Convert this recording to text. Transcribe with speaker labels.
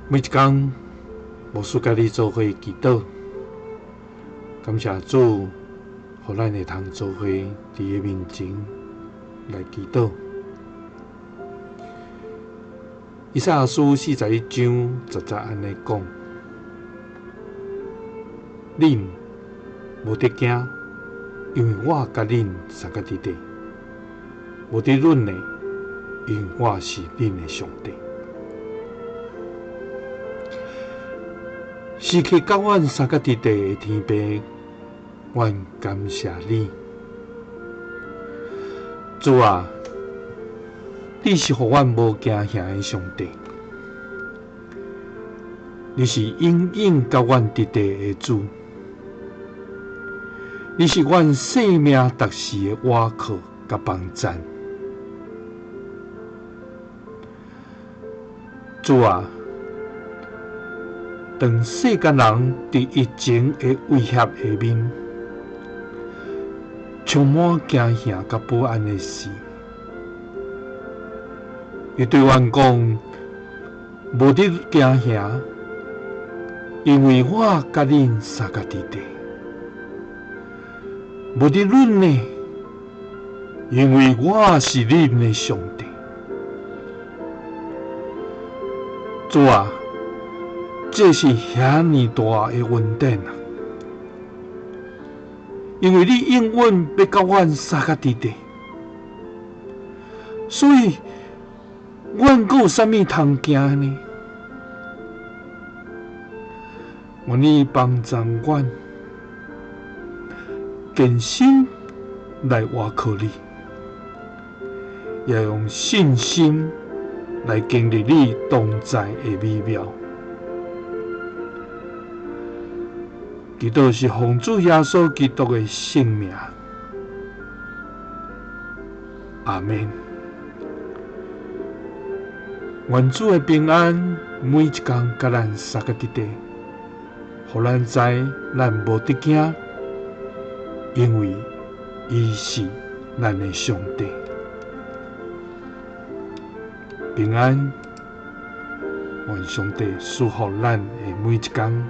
Speaker 1: 每一工，牧師佮你做伙祈禱，感謝主，予咱會通做伙佇伊面前來祈禱。以賽亞書41章10節按呢講：恁無得驚，因為我佮恁相佮佇咧；無得忍呢，因為我是恁的上帝。時刻佮阮相佮佇咧的天父，阮感謝你，主啊！你是予阮無驚嚇的上帝，你是永遠佮阮佇咧的主，你是阮生命逐時的倚靠佮幫贊。主啊！當世間人佇疫情的威脅下面，充滿驚嚇佮不安的時，伊對阮講：無得驚嚇，因為我佮恁相佮佇咧；無得忍呢，因為我是恁的上帝。主啊！這是遐爾大的恩典啊！因為你永遠欲佮阮相佮佇咧，所以阮閣有啥物通驚呢？願你幫助阮，堅心來倚靠你，也用信心來經歷你同在的美妙。祈禱是奉主耶穌基督的聖名，阿們。願主的平安每一工佮咱相佮佇咧，予咱知咱無得驚，因為伊是咱的上帝。平安，願上帝賜福咱的每一工。